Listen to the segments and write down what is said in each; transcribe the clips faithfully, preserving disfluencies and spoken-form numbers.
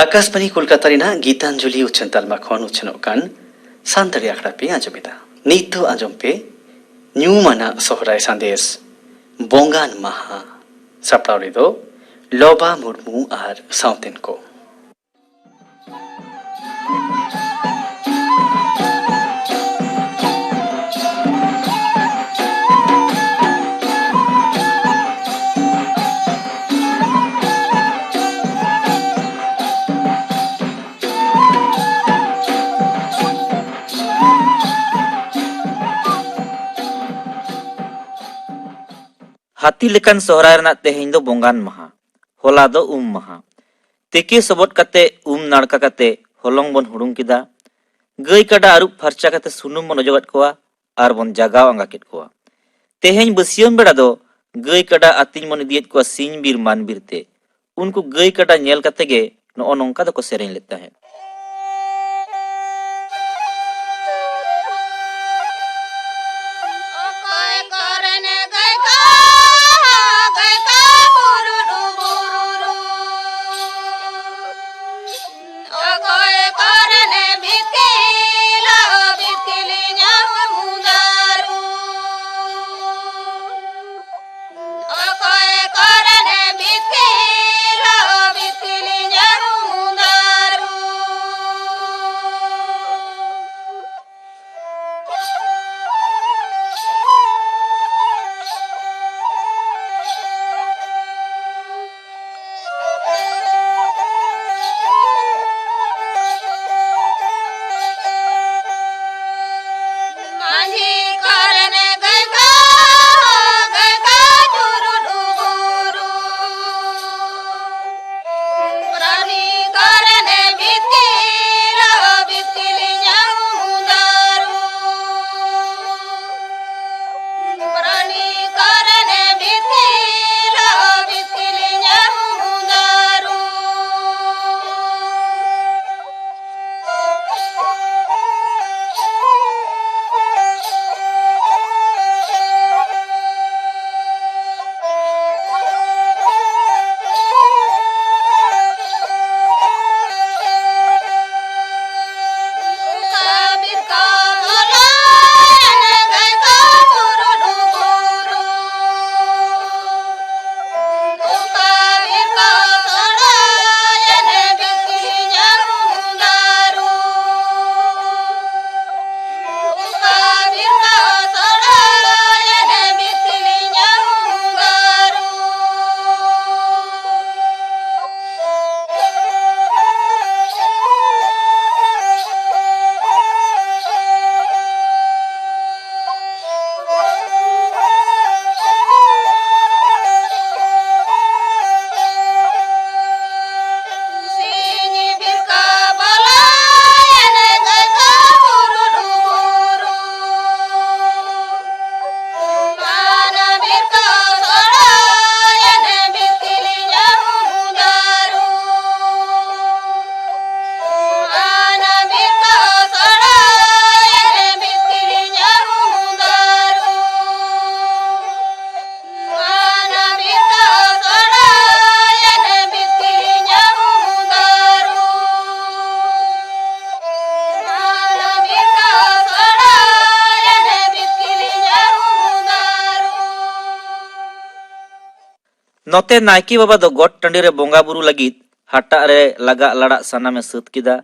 ᱟᱠᱟᱥᱵᱟᱬᱤ ᱠᱳᱞᱠᱟᱛᱟ ᱨᱮᱱᱟᱜ ᱜᱤᱛᱟᱧᱡᱚᱞᱤ ᱩᱪᱷᱟᱹᱱ ᱛᱟᱞᱢᱟ ᱠᱷᱚᱱ ᱩᱪᱷᱟᱹᱱᱚᱜ ᱠᱟᱱ ᱥᱟᱱᱛᱟᱲᱤ ᱟᱠᱷᱲᱟ ᱯᱮ ᱟᱸᱡᱚᱢᱮᱫᱟ᱾ ᱱᱤᱛ ᱫᱚ ᱟᱸᱡᱚᱢ ᱯᱮ ᱧᱩᱢᱟᱱᱟᱜ ᱥᱚᱦᱨᱟᱭ ᱥᱟᱸᱫᱮᱥ, ᱵᱚᱸᱜᱟᱱ ᱢᱟᱦᱟ᱾ ᱥᱟᱯᱲᱟᱣ ᱨᱮᱫᱚ ᱞᱚᱵᱟ ᱢᱩᱨᱢᱩ ᱟᱨ ᱥᱟᱶᱛᱮᱱ ᱠᱚ᱾ ᱦᱟᱹᱛᱤ ᱞᱮᱠᱟᱱ ᱥᱚᱦᱨᱟᱭ ᱨᱮᱱᱟᱜ ᱛᱮᱦᱮᱧ ᱫᱚ ᱵᱚᱸᱜᱟᱱ ᱢᱟᱦᱟ᱾ ᱦᱚᱞᱟ ᱫᱚ ᱩᱢ ᱢᱟᱦᱟ᱾ ᱛᱮᱠᱮ ᱥᱚᱵᱚᱫ ᱠᱟᱛᱮ, ᱩᱢ ᱱᱟᱲᱠᱟ ᱠᱟᱛᱮ, ᱦᱚᱞᱚᱝ ᱵᱚᱱ ᱦᱩᱲᱩᱝ ᱠᱮᱫᱟ᱾ ᱜᱟᱹᱭ ᱠᱟᱰᱟ ᱟᱹᱨᱩᱵ ᱯᱷᱟᱨᱪᱟ ᱠᱟᱛᱮ ᱥᱩᱱᱩᱢ ᱵᱚᱱ ᱚᱡᱚᱜᱟᱫ ᱠᱚᱣᱟ ᱟᱨ ᱵᱚᱱ ᱡᱟᱜᱟᱣ ᱟᱸᱜᱟ ᱠᱮᱫ ᱠᱚᱣᱟ᱾ ᱛᱮᱦᱮᱧ ᱵᱟᱹᱥᱭᱟᱹᱢ ᱵᱮᱲᱟ ᱫᱚ ᱜᱟᱹᱭ ᱠᱟᱰᱟ ᱟᱹᱛᱤᱧ ᱵᱚᱱ ᱤᱫᱤᱭᱮᱫ ᱠᱚᱣᱟ ᱥᱤᱧ ᱵᱤᱨ ᱢᱟᱱ ᱵᱤᱨ ᱛᱮ᱾ ᱩᱱᱠᱩ ᱜᱟᱹᱭ ᱠᱟᱰᱟ ᱧᱮᱞ ᱠᱟᱛᱮ ᱜᱮ ᱱᱚᱜᱼᱚ ᱱᱚᱝᱠᱟ ᱫᱚᱠᱚ ᱥᱮᱨᱮᱧ ᱞᱮᱫ ᱛᱟᱦᱮᱸᱫ᱾ ᱚᱠᱚᱭ ᱠᱚᱨᱮᱱ ᱜᱟᱹᱭ ᱠᱚ, ᱜᱟᱹᱭ ᱠᱚ ᱵᱩᱨᱩ ᱰᱩᱵᱩᱨᱩ᱾ ᱚᱠᱚᱭ ᱠᱚᱨᱮᱱ ᱵᱤᱛᱤᱞ, ᱵᱤᱛᱤᱞ ᱧᱟᱢ ᱢᱩᱫᱟᱨᱩ᱾ ᱚᱠᱚᱭ ᱠᱚᱨᱮᱱ ᱵᱤᱛᱤᱞ, ᱵᱤᱛᱤᱞ ᱧᱟᱢ ᱢᱩᱫᱟᱨᱩ᱾ ᱱᱚᱛᱮ ᱱᱟᱭᱠᱮ ᱵᱟᱵᱟ ᱫᱚ ᱜᱚᱴ ᱴᱟᱺᱰᱤ ᱨᱮ ᱵᱚᱸᱜᱟ ᱵᱩᱨᱩ ᱞᱟᱹᱜᱤᱫ ᱦᱟᱴᱟᱜ ᱨᱮ ᱞᱟᱜᱟᱜ ᱞᱟᱲᱟᱜ ᱥᱟᱱᱟᱢᱮ ᱥᱟᱹᱛ ᱠᱮᱫᱟ᱾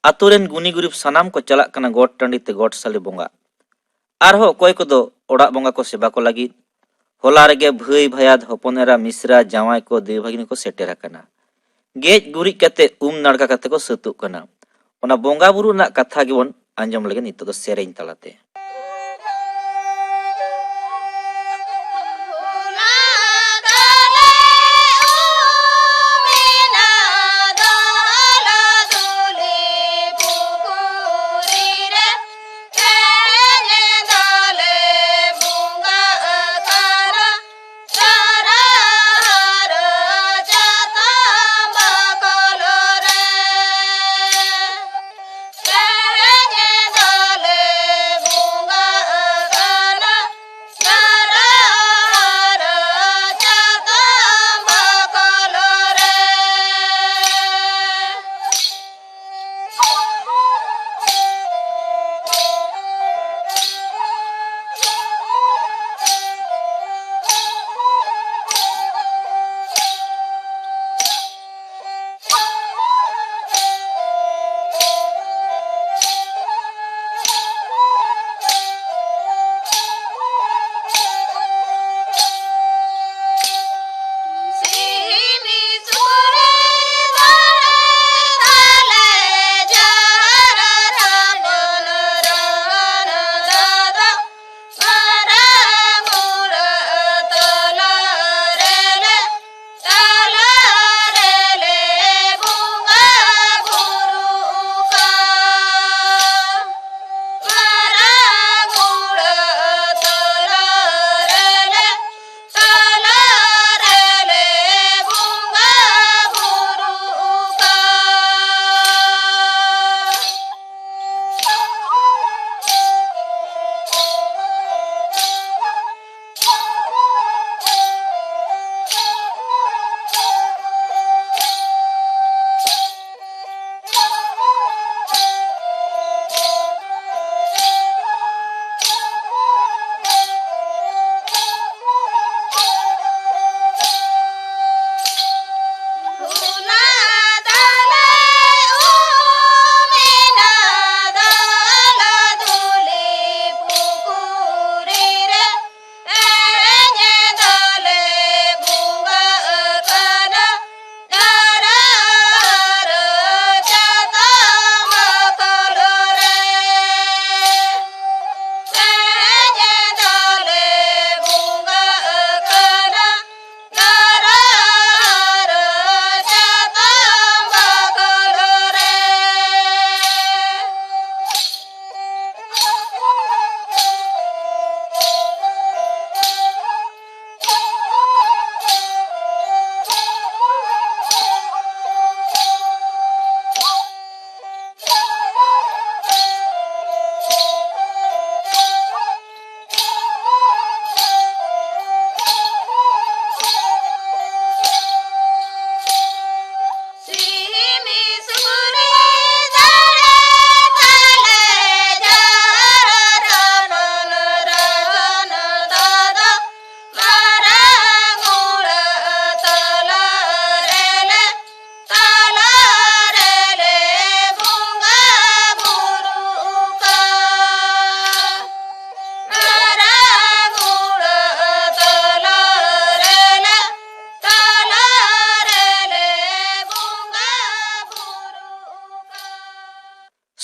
ᱟᱛᱳ ᱨᱮᱱ ᱜᱩᱱᱤ ᱜᱩᱨᱤᱵ ᱥᱟᱱᱟᱢ ᱠᱚ ᱪᱟᱞᱟᱜ ᱠᱟᱱᱟ ᱜᱚᱴ ᱴᱟᱺᱰᱤ ᱛᱮ ᱜᱚᱴ ᱥᱟᱞᱮ ᱵᱚᱸᱜᱟ᱾ ᱟᱨᱦᱚᱸ ᱚᱠᱚᱭ ᱠᱚᱫᱚ ᱚᱲᱟᱜ ᱵᱚᱸᱜᱟ ᱠᱚ ᱥᱮᱵᱟ ᱠᱚ ᱞᱟᱹᱜᱤᱫ᱾ ᱦᱚᱞᱟ ᱨᱮᱜᱮ ᱵᱷᱟᱹᱭ ᱵᱷᱟᱭᱟᱫ, ᱦᱚᱯᱚᱱ ᱮᱨᱟ, ᱢᱤᱥᱨᱟ, ᱡᱟᱶᱟᱭ ᱠᱚ, ᱫᱟᱹᱭ ᱵᱷᱟᱹᱜᱤᱱ ᱠᱚ ᱥᱮᱴᱮᱨ ᱟᱠᱟᱱᱟ᱾ ᱜᱮᱡ ᱜᱩᱨᱤᱡ ᱠᱟᱛᱮ ᱩᱢ ᱱᱟᱲᱠᱟ ᱠᱟᱛᱮ ᱠᱚ ᱥᱟᱹᱛᱩᱜ ᱠᱟᱱᱟ᱾ ᱚᱱᱟ ᱵᱚᱸᱜᱟ ᱵᱩᱨᱩ ᱨᱮᱱᱟᱜ ᱠᱟᱛᱷᱟ ᱜᱮᱵᱚᱱ ᱟᱸᱡᱚᱢ ᱞᱮᱜᱮ ᱱᱤᱛᱚᱜ ᱫᱚ ᱥᱮᱨᱮᱧ ᱛᱟᱞᱟᱛᱮ᱾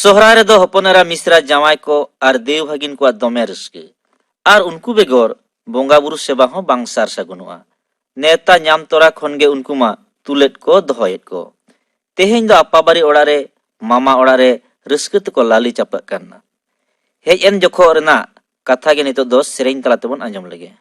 ᱥᱚᱦᱨᱟᱭ ᱨᱮᱫᱚ ᱦᱚᱯᱚᱱ ᱮᱨᱟ, ᱢᱤᱥᱨᱟ, ᱡᱟᱶᱟᱭ ᱠᱚ ᱟᱨ ᱫᱮᱣ ᱵᱷᱟᱹᱜᱤᱱ ᱠᱚᱣᱟᱜ ᱫᱚᱢᱮ ᱨᱟᱹᱥᱠᱟᱹ᱾ ᱟᱨ ᱩᱱᱠᱩ ᱵᱮᱜᱚᱨ ᱵᱚᱸᱜᱟ ᱵᱩᱨᱩ ᱥᱮᱵᱟ ᱦᱚᱸ ᱵᱟᱝ ᱥᱟᱨ ᱥᱟᱹᱜᱩᱱᱚᱜᱼᱟ᱾ ᱱᱮᱣᱛᱟ ᱧᱟᱢ ᱛᱚᱨᱟ ᱠᱷᱚᱱ ᱜᱮ ᱩᱱᱠᱩ ᱢᱟ ᱛᱩᱞᱮᱫ ᱠᱚ, ᱫᱚᱦᱚᱭᱮᱫ ᱠᱚ᱾ ᱛᱮᱦᱮᱧ ᱫᱚ ᱟᱯᱟᱵᱟᱨᱤ ᱚᱲᱟᱜ ᱨᱮ, ᱢᱟᱢᱟ ᱚᱲᱟᱜ ᱨᱮ ᱨᱟᱹᱥᱠᱟᱹ ᱛᱮᱠᱚ ᱞᱟᱞᱮ ᱪᱟᱯᱟᱜ ᱠᱟᱱᱟ᱾ ᱦᱮᱡ ᱮᱱ ᱡᱚᱠᱷᱚᱜ ᱨᱮᱱᱟᱜ ᱠᱟᱛᱷᱟ ᱜᱮ ᱱᱤᱛᱚᱜ ᱫᱚ ᱥᱮᱨᱮᱧ ᱛᱟᱞᱟ ᱛᱮᱵᱚᱱ ᱟᱸᱡᱚᱢ ᱞᱮᱜᱮ᱾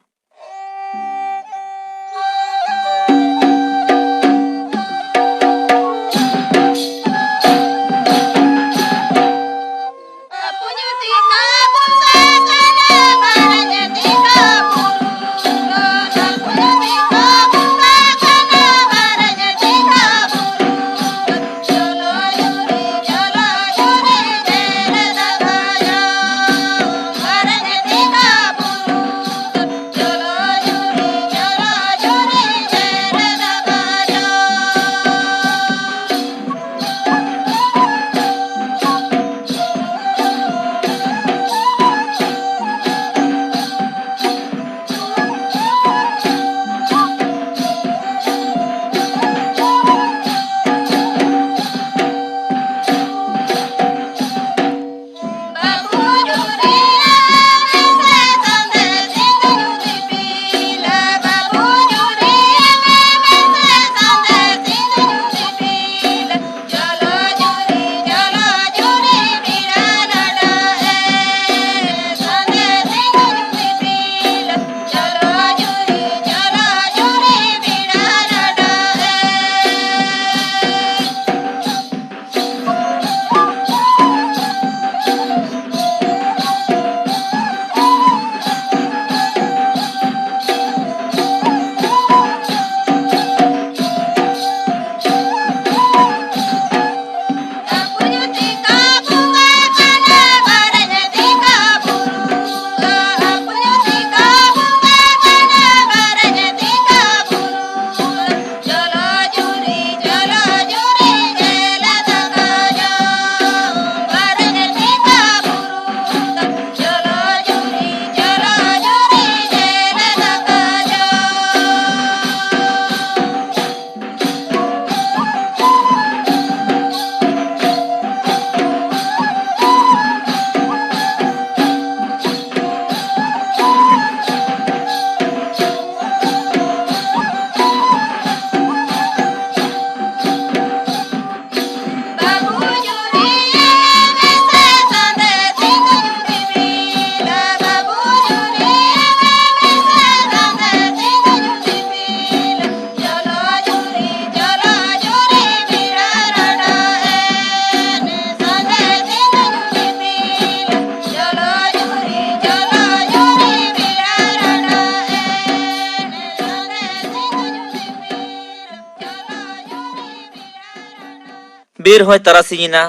ᱵᱮᱨ ᱦᱚᱸᱭ ᱛᱟᱨᱟᱥᱤᱧ ᱮᱱᱟ᱾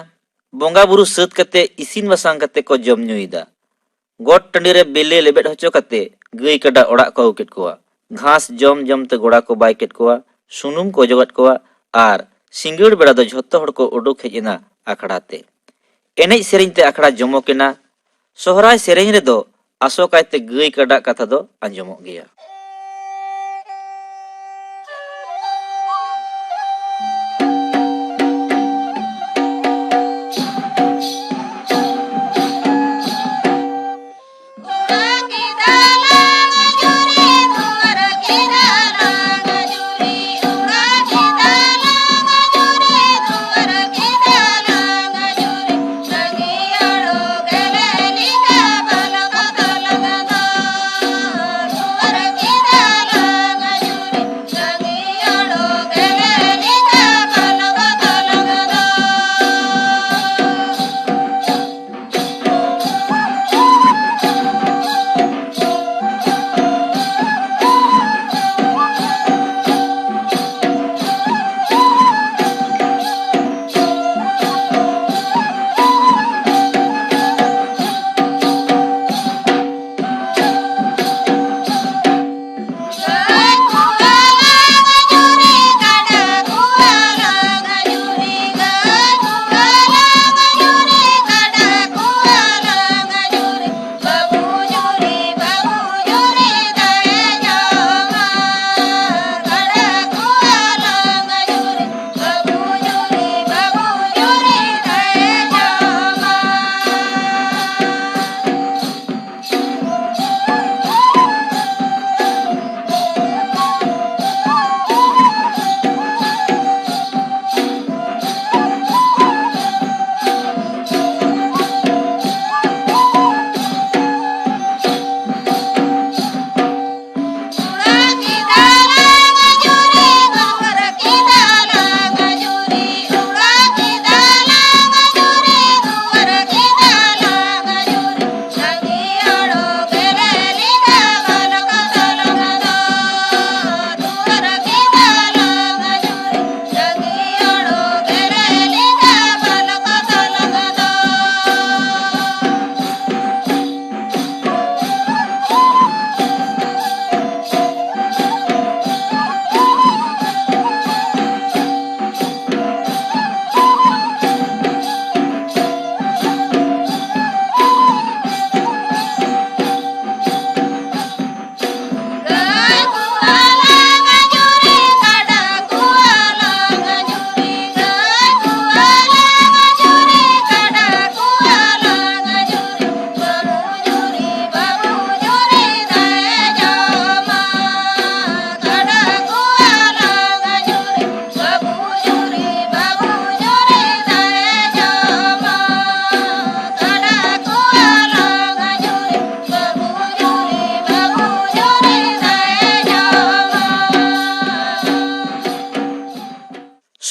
ᱵᱚᱸᱜᱟ ᱵᱩᱨᱩ ᱥᱟᱹᱛ ᱠᱟᱛᱮ ᱤᱥᱤᱱ ᱵᱟᱥᱟᱝ ᱠᱟᱛᱮ ᱠᱚ ᱡᱚᱢ ᱧᱩᱭᱮᱫᱟ᱾ ᱜᱚᱴ ᱴᱟᱺᱰᱤ ᱨᱮ ᱵᱮᱞᱮ ᱞᱮᱵᱮᱫ ᱦᱚᱪᱚ ᱠᱟᱛᱮ ᱜᱟᱹᱭ ᱠᱟᱰᱟ ᱚᱲᱟᱜ ᱠᱚ ᱟᱹᱜᱩ ᱠᱮᱫ ᱠᱚᱣᱟ᱾ ᱜᱷᱟᱥ ᱡᱚᱢ ᱡᱚᱢ ᱛᱮ ᱜᱚᱲᱟ ᱠᱚ ᱵᱟᱭ ᱠᱮᱫ ᱠᱚᱣᱟ, ᱥᱩᱱᱩᱢ ᱠᱚ ᱚᱡᱚᱜᱟᱫ ᱠᱚᱣᱟ ᱟᱨ ᱥᱤᱸᱜᱟᱹᱲ ᱵᱮᱲᱟ ᱫᱚ ᱡᱷᱚᱛᱚ ᱦᱚᱲ ᱠᱚ ᱩᱰᱩᱠ ᱦᱮᱡ ᱮᱱᱟ ᱟᱠᱷᱲᱟ ᱛᱮ᱾ ᱮᱱᱮᱡ ᱥᱮᱨᱮᱧ ᱛᱮ ᱟᱠᱷᱲᱟ ᱡᱚᱢᱚᱠ ᱮᱱᱟ᱾ ᱥᱚᱦᱨᱟᱭ ᱥᱮᱨᱮᱧ ᱨᱮᱫᱚ ᱟᱥᱚᱠᱟᱭᱛᱮ ᱜᱟᱹᱭ ᱠᱟᱰᱟ ᱠᱟᱛᱷᱟ ᱫᱚ ᱟᱸᱡᱚᱢᱚᱜ ᱜᱮᱭᱟ᱾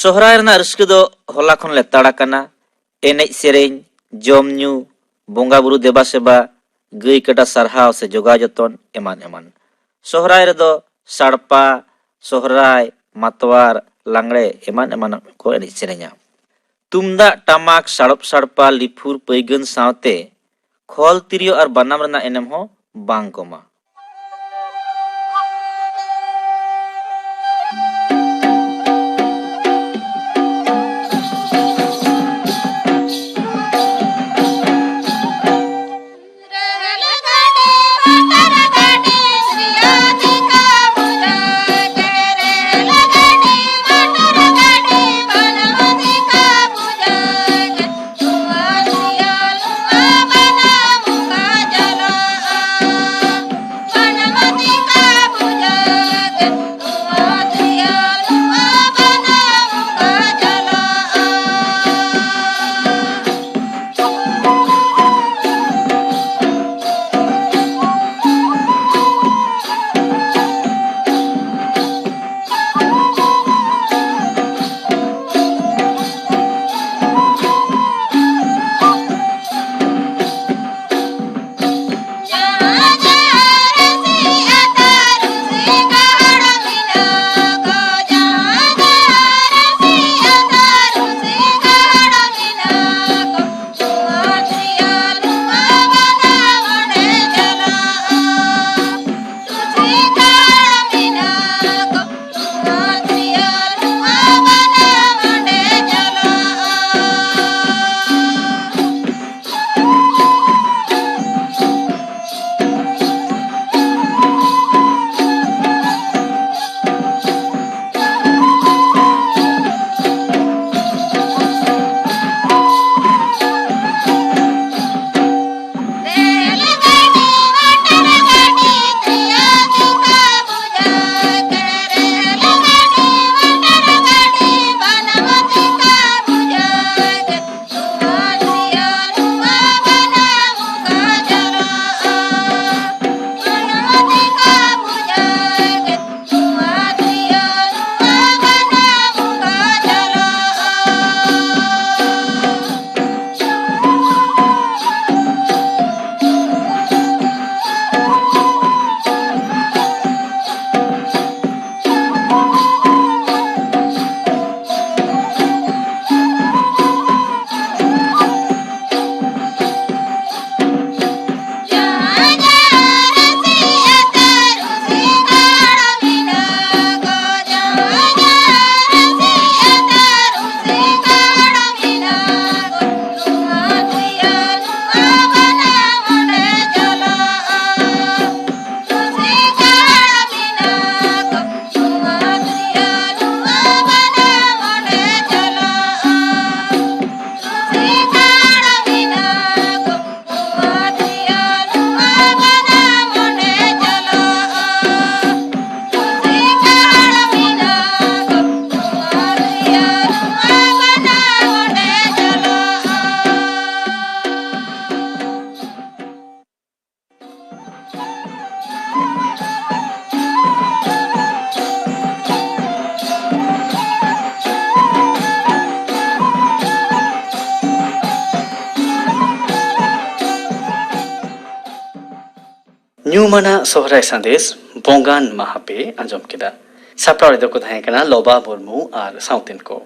ᱥᱚᱦᱨᱟᱭ ᱨᱮᱱᱟᱜ ᱨᱟᱹᱥᱠᱟᱹ ᱫᱚ ᱦᱚᱞᱟ ᱠᱷᱚᱱ ᱞᱮᱛᱟᱲ ᱟᱠᱟᱱᱟ᱾ ᱮᱱᱮᱡ ᱥᱮᱨᱮᱧ, ᱡᱚᱢ ᱧᱩ, ᱵᱚᱸᱜᱟ ᱵᱩᱨᱩ ᱫᱮᱵᱟ ᱥᱮᱵᱟ, ᱜᱟᱹᱭ ᱠᱟᱰᱟ ᱥᱟᱨᱦᱟᱣ ᱥᱮ ᱡᱚᱜᱟᱣ ᱡᱚᱛᱚᱱ, ᱮᱢᱟᱱ ᱮᱢᱟᱱ᱾ ᱥᱚᱦᱨᱟᱭ ᱨᱮᱫᱚ ᱥᱟᱲᱯᱟ, ᱥᱚᱦᱨᱟᱭ, ᱢᱟᱛᱣᱟᱨ, ᱞᱟᱜᱽᱲᱮ ᱮᱢᱟᱱ ᱮᱢᱟᱱᱟᱜ ᱠᱚ ᱮᱱᱮᱡ ᱥᱮᱨᱮᱧᱟ᱾ ᱛᱩᱢᱫᱟᱜ, ᱴᱟᱢᱟᱠ, ᱥᱟᱲᱚᱯ ᱥᱟᱲᱯᱟ, ᱞᱤᱯᱷᱩᱨ, ᱯᱟᱹᱭᱜᱟᱹᱱ ᱥᱟᱶᱛᱮ ᱠᱷᱚᱞ ᱛᱤᱨᱭᱳ ᱟᱨ ᱵᱟᱱᱟᱢ ᱨᱮᱱᱟᱜ ᱮᱱᱮᱢ ᱦᱚᱸ ᱵᱟᱝ ᱠᱚᱢᱟ᱾ ᱧᱩᱢᱟᱱᱟᱜ ᱥᱚᱦᱨᱟᱭ ᱥᱟᱸᱫᱮᱥ ᱵᱚᱸᱜᱟᱱ ᱢᱟᱦᱟ ᱯᱮ ᱟᱸᱡᱚᱢ ᱠᱮᱫᱟ᱾ ᱥᱟᱯᱲᱟᱣ ᱨᱮᱫᱚ ᱠᱚ ᱛᱟᱦᱮᱸ ᱠᱟᱱᱟ ᱞᱚᱵᱟ ᱢᱩᱨᱢᱩ ᱟᱨ ᱥᱟᱶᱛᱮᱱ ᱠᱚ᱾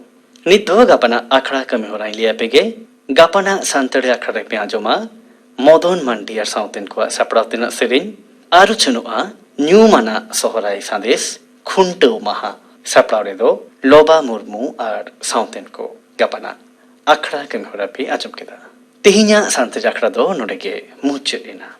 ᱱᱤᱛ ᱫᱚ ᱜᱟᱯᱟᱱᱟᱜ ᱟᱠᱷᱲᱟ ᱠᱟᱹᱢᱤ ᱦᱚᱨᱟᱧ ᱞᱟᱹᱭ ᱟᱯᱮ ᱜᱮ᱾ ᱜᱟᱯᱟᱱᱟᱜ ᱥᱟᱱᱛᱟᱲᱤ ᱟᱠᱷᱲᱟ ᱨᱮᱯᱮ ᱟᱸᱡᱚᱢᱟ ᱢᱚᱫᱚᱱ ᱢᱟᱱᱰᱤ ᱟᱨ ᱥᱟᱶᱛᱮᱱ ᱠᱚᱣᱟᱜ ᱥᱟᱯᱲᱟᱣ ᱛᱮᱱᱟᱜ ᱥᱮᱨᱮᱧ ᱟᱨ ᱩᱪᱷᱟᱹᱱᱚᱜᱼᱟ ᱧᱩᱢᱟᱱᱟᱜ ᱥᱚᱦᱨᱟᱭ ᱥᱟᱸᱫᱮᱥ ᱠᱷᱩᱱᱴᱟᱹᱣ ᱢᱟᱦᱟ᱾ ᱥᱟᱯᱲᱟᱣ ᱨᱮᱫᱚ ᱞᱚᱵᱟ ᱢᱩᱨᱢᱩ ᱟᱨ ᱥᱟᱶᱛᱮᱱ ᱠᱚ᱾ ᱜᱟᱯᱟᱱᱟᱜ ᱟᱠᱷᱲᱟ ᱠᱟᱹᱢᱤ ᱦᱚᱨᱟ ᱯᱮ ᱟᱸᱡᱚᱢ ᱠᱮᱫᱟ᱾ ᱛᱮᱦᱮᱧᱟᱜ ᱥᱟᱱᱛᱟᱲᱤ ᱟᱠᱷᱲᱟ ᱫᱚ ᱱᱚᱰᱮ ᱜᱮ ᱢᱩᱪᱟᱹᱫ ᱮᱱᱟ᱾